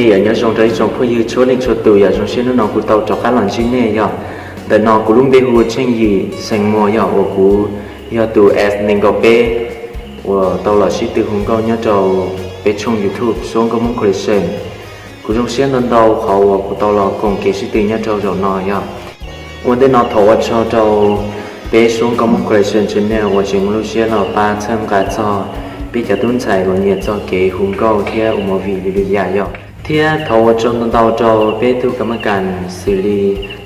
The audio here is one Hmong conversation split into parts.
Yog nyob zoo rau ib tsoom phooj ywg txhua leej txhua tus, yog zoo siab hnub no kuv tau rov qab los ntsib nej yog. Ntawm no kuv lub npe hu Tsheej Yim xeem Muas yog uas kuv yog tus S nees nkaum peb uas tau los sib tw hu nkauj nyob rau peb tshooj YouTube Suab Nkauj Hmoob Collection. Kuv zoo siab ntau ntau qhov uas kuv tau los koom kev sib tw nyob rau zaum no yog. Ua ntej no thov ua tsaug rau peb Suab Nkauj Hmoob Collection channel uas tseem muaj lub siab los pab txhawb nqa txog peb cov tub ntxhais uas nyiam txog kev hu nkauj thiab ua movie li li yam yog. Thiab thov ua tsaug ntau ntau rau peb tug kam mab kas xws li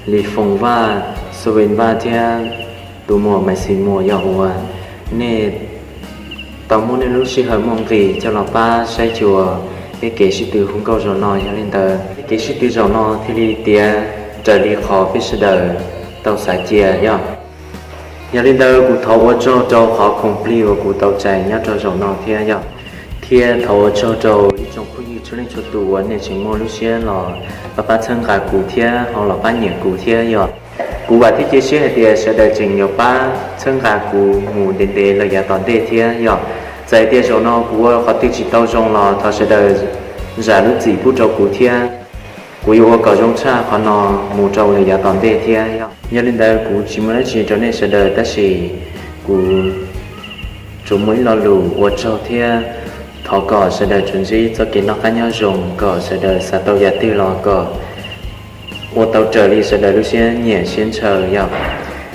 Lis Foos Vaj, Xu Ven Vaj thiab tus muam Maiv Xis Muas yog uas nej tau muab nej lub sij hawm muaj nqis coj los pab saib xyuas peb kev sib tw hu nkauj zaum no. Yog li ntawd peb kev sib tw zaum no thiaj li tiav raws li qhov peb sawv daws tau xav cia yog. Yog li ntawd kuv thov ua tsaug rau qhov khoom plig uas kuv tau txais nyob rau zaum no thiab yog. Thiab thov ua tsaug rau ib tsoom phooj ywg txhua leej txhua tus uas nej tseem muaj lub siab los pab pab txhawb nqa kuv thiab ho los pab nyiam kuv thiab yog. Kuv vam thiab cia siab hais tias sawv daws tseem yuav pab txhawb nqa kuv mus ntev ntev los yav tom ntej thiab yog. Txawm hais tias zaum no kuv ua qhov twg tsis tau zoo los thov sawv daws zam lub txim pub rau kuv thiab kuv yuav ua kom zoo tshaj qhov no mus rau lawm yav tom ntej thiab yog. Yog li ntawd kuv tsis muaj dab tsi rau nej sawv daws tab sis kuv tsuas muaj ib lo lus ua tsaug thiab thov kom sawv daws tsuas ntsib txoj kev noj qab nyob zoo, kom sawv daws xav tau yam twg los kom ua tau raws li sawv daws lub siab nyiam siab ntshaw yog.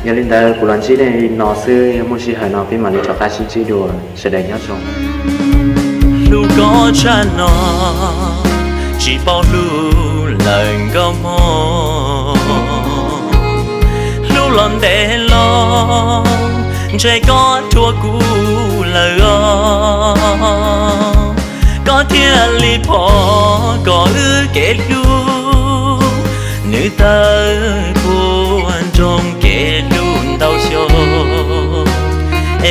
Yog li ntawd kuv los ntsib nej li no xwb, yog muaj sij hawm no peb mam li rov qab sib ntsib dua, sawv daws nyob zoo. Hlub koj tshaj no, tsis paub hlub lawm nkauj hmoob. Hlub los ntev los, ntshe koj dhuav kuv lawm os. Koj thiaj li pom kom wb kev hlub, nws tawg puag nroog kev hlub ntau xyoo,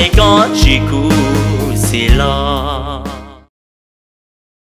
es koj tsis khuv xim los.